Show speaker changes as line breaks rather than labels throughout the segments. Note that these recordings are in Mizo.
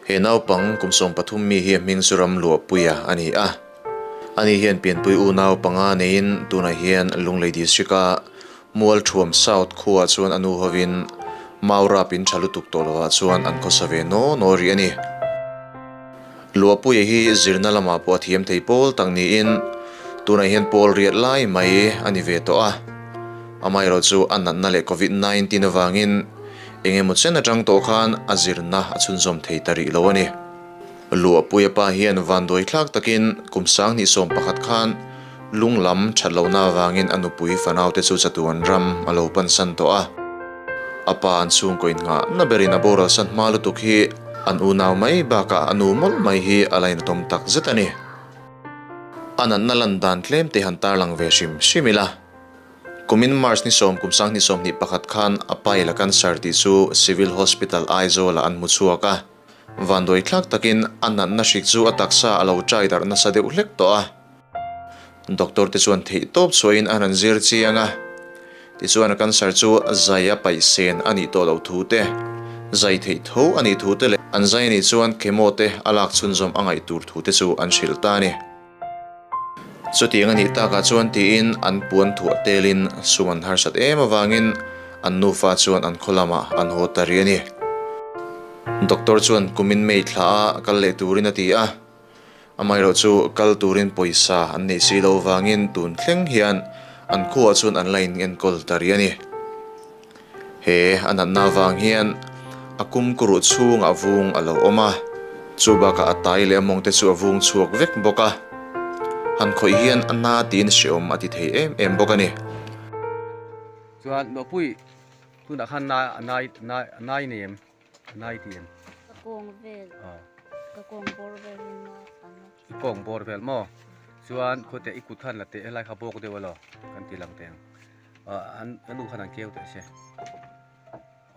He naupang kum 13 mi hi a hming chu Ramluahpuia a ni a. Ani hian pianpui unau panga neiin tunah hian Lunglei District-a Mualthuam South khuaah chuan a nu hovin Maurap in tha lutuk tawh lovah chuan an khawsa ve naw naw rih a ni. Luahpuia hi zirna lamah pawh a thiam thei pawl tak niin tunah hian pawl riat lai mai a ni ve tawh a. Amaherawh chu a natna leh Covid 19 avangin eng emaw chen atang tawh khan a zirna a chhunzawm thei ta rih lo a ni. Luahpuia pa hian vanduai thlak takin kum 2011 khan lung lam that lohna avangin a nupui fanaute chu chatuan ram a lo pansan tawh a. A pa an chhungkaw innghah na berin a boral san hma lutuk hi an unau mai bakah a nu mawlh mai hi a lainatawm tak zet a ni. A natna lan dan tlem te han tarlang ve hrim hrim ila. Kumin March ni sawm kum 2021 khan a pail a cancer tih chu Civil Hospital Aizawl-ah an hmu chhuak a. Vanduai thlak takin a natna hrik chu a taksa a lo chai darh nasa deuh hlek tawh a. Doctor te chuan theih tawp chhuahin an han zir chiang a, tichuan a cancer chu zai a paih sen a nih tawh loh thu te, zai theih tho a nih thu te leh an zai a nih chuan chemo te a lak chhunzawm a ngaih tur thu te chu an hrilh ta a ni. Chutiang a nih takah chuan tiin an puan thuah telin sum an harsat em avangin an nufa chuan an khaw lamah an haw ta rih a ni. Doctor chuan kumin May thla a kal leh turin a ti a. Amaherawh chu kal turin pawisa an neih si loh vangin tun thleng hian an khuaah chuan an la inenkawl ta rih a ni. He a natna avang hian a kumkuruh chhungah vung a lo awm a, chu bakah a tai leh a mawngte chu a vung chhuak vek bawk a. Han khawih hian a na tiin hreawm a ti thei em em bawk a ni.
Chuan Lawhpui tunah khan nai nai nai nei em? Nai ti em?
Ka kawng vel. Ka kawng bawr vel hi na a na.
I kawng bawr vel maw? Chuan khawte i kut khan la teh helai kha bawk deuh elaw kan ti lang teh ang. An a nu khan an keu teh se.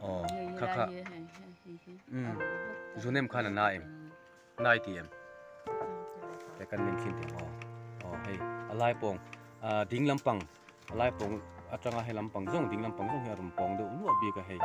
Aw kha kha. Um zunem khan a na em? Nai ti em? Te kan min khin teh aw. Aw hei a lai pawng ding lampang a lai pawng atanga he lampang zawng ding lampang zawng hi a rawn pawng deuh luah bik a hei.